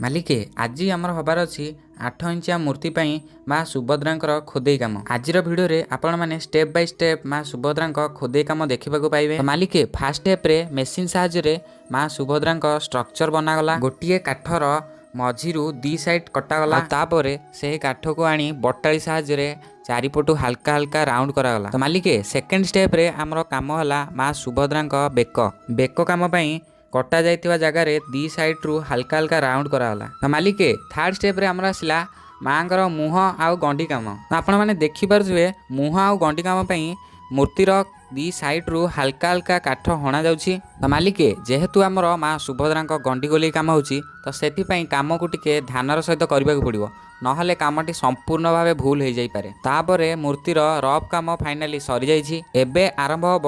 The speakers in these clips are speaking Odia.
ମାଲିକେ, ଆଜି ଆମର ହେବାର ଅଛି 8 ଇଞ୍ଚିଆ ମୂର୍ତ୍ତି ପାଇଁ ମା ସୁଭଦ୍ରାଙ୍କର ଖୋଦେଇ କାମ। ଆଜିର ଭିଡ଼ିଓରେ ଆପଣମାନେ ଷ୍ଟେପ୍ ବାଇ ଷ୍ଟେପ୍ ମା ସୁଭଦ୍ରାଙ୍କ ଖୋଦେଇ କାମ ଦେଖିବାକୁ ପାଇବେ। ତ ମାଲିକେ, ଫାର୍ଷ୍ଟ ଷ୍ଟେପ୍ରେ ମେସିନ୍ ସାହାଯ୍ୟରେ ମା ସୁଭଦ୍ରାଙ୍କ ଷ୍ଟ୍ରକ୍ଚର ବନାଗଲା। ଗୋଟିଏ କାଠର ମଝିରୁ ଦି ସାଇଡ୍ କଟାଗଲା। ଆଉ ତାପରେ ସେହି କାଠକୁ ଆଣି ବଟାଳି ସାହାଯ୍ୟରେ ଚାରିପଟୁ ହାଲକା ହାଲକା ରାଉଣ୍ଡ କରାଗଲା। ତ ମାଲିକେ, ସେକେଣ୍ଡ ଷ୍ଟେପ୍ରେ ଆମର କାମ ହେଲା ମା ସୁଭଦ୍ରାଙ୍କ ବେକ। ବେକ କାମ ପାଇଁ କଟା ଯାଇଥିବା ଜାଗାରେ ଦି ସାଇଡ୍ରୁ ହାଲକା ହାଲକା ରାଉଣ୍ଡ କରାଗଲା। ତ ମାଲିକେ, ଥାର୍ଡ ଷ୍ଟେପ୍ରେ ଆମର ଆସିଲା ମାଙ୍କର ମୁହଁ ଆଉ ଗଣ୍ଡି କାମ। ତ ଆପଣମାନେ ଦେଖିପାରୁଥିବେ, ମୁହଁ ଆଉ ଗଣ୍ଡି କାମ ପାଇଁ ମୂର୍ତ୍ତିର ଦି ସାଇଡ୍ରୁ ହାଲକା ହାଲକା କାଠ ହଣାଯାଉଛି। ତ ମାଲିକେ, ଯେହେତୁ ଆମର ମା ସୁଭଦ୍ରାଙ୍କ ଗଣ୍ଡି ଗୋଲେଇ କାମ ହେଉଛି, ତ ସେଥିପାଇଁ କାମକୁ ଟିକେ ଧ୍ୟାନର ସହିତ କରିବାକୁ ପଡ଼ିବ, ନହେଲେ କାମଟି ସମ୍ପୂର୍ଣ୍ଣ ଭାବେ ଭୁଲ ହେଇଯାଇପାରେ। ତାପରେ ମୂର୍ତ୍ତିର ରଫ୍ କାମ ଫାଇନାଲି ସରିଯାଇଛି। ଏବେ ଆରମ୍ଭ ହେବ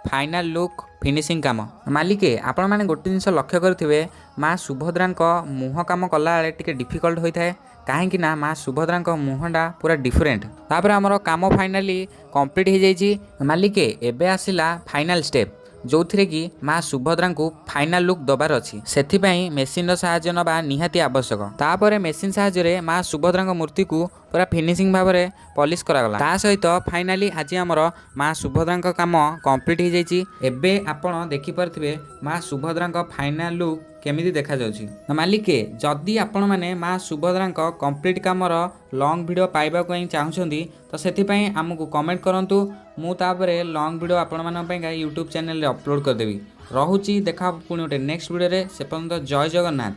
ଫାଇନାଲ ଲୁକ୍ ଫିନିସିଂ କାମ। ମାଲିକେ, ଆପଣମାନେ ଗୋଟେ ଜିନିଷ ଲକ୍ଷ୍ୟ କରିଥିବେ, ମା ସୁଭଦ୍ରାଙ୍କ ମୁହଁ କାମ କଲାବେଳେ ଟିକେ ଡିଫିକଲ୍ଟ ହୋଇଥାଏ, କାହିଁକି ନା ମା ସୁଭଦ୍ରାଙ୍କ ମୁହଁଟା ପୁରା ଡିଫରେଣ୍ଟ। ତାପରେ ଆମର କାମ ଫାଇନାଲି କମ୍ପ୍ଲିଟ୍ ହେଇଯାଇଛି। ମାଲିକେ, ଏବେ ଆସିଲା ଫାଇନାଲ ଷ୍ଟେପ୍, ଯେଉଁଥିରେ କି ମା ସୁଭଦ୍ରାଙ୍କୁ ଫାଇନାଲ ଲୁକ୍ ଦେବାର ଅଛି। ସେଥିପାଇଁ ମେସିନ୍ର ସାହାଯ୍ୟ ନେବା ନିହାତି ଆବଶ୍ୟକ। ତାପରେ ମେସିନ୍ ସାହାଯ୍ୟରେ ମା ସୁଭଦ୍ରାଙ୍କ ମୂର୍ତ୍ତିକୁ ପୁରା ଫିନିସିଂ ଭାବରେ ପଲିସ୍ କରାଗଲା। ତା ସହିତ ଫାଇନାଲି ଆଜି ଆମର ମା ସୁଭଦ୍ରାଙ୍କ କାମ କମ୍ପ୍ଲିଟ୍ ହେଇଯାଇଛି। ଏବେ ଆପଣ ଦେଖିପାରୁଥିବେ ମା ସୁଭଦ୍ରାଙ୍କ ଫାଇନାଲ ଲୁକ୍ କେମିତି ଦେଖାଯାଉଛି। ତ ମାଲିକେ, ଯଦି ଆପଣମାନେ ମା ସୁଭଦ୍ରାଙ୍କ କମ୍ପ୍ଲିଟ୍ କାମର ଲଙ୍ଗ୍ ଭିଡ଼ିଓ ପାଇବା ପାଇଁ ଚାହୁଁଛନ୍ତି, ତ ସେଥିପାଇଁ ଆମକୁ କମେଣ୍ଟ କରନ୍ତୁ। ମୁଁ ତାପରେ ଲଙ୍ଗ୍ ଭିଡ଼ିଓ ଆପଣମାନଙ୍କ ପାଇଁକା ୟୁଟ୍ୟୁବ୍ ଚ୍ୟାନେଲରେ ଅପଲୋଡ଼ କରିଦେବି। ରହୁଛି, ଦେଖା ହେବ ପୁଣି ଗୋଟେ ନେକ୍ସଟ ଭିଡ଼ିଓରେ। ସେ ପର୍ଯ୍ୟନ୍ତ ଜୟ ଜଗନ୍ନାଥ।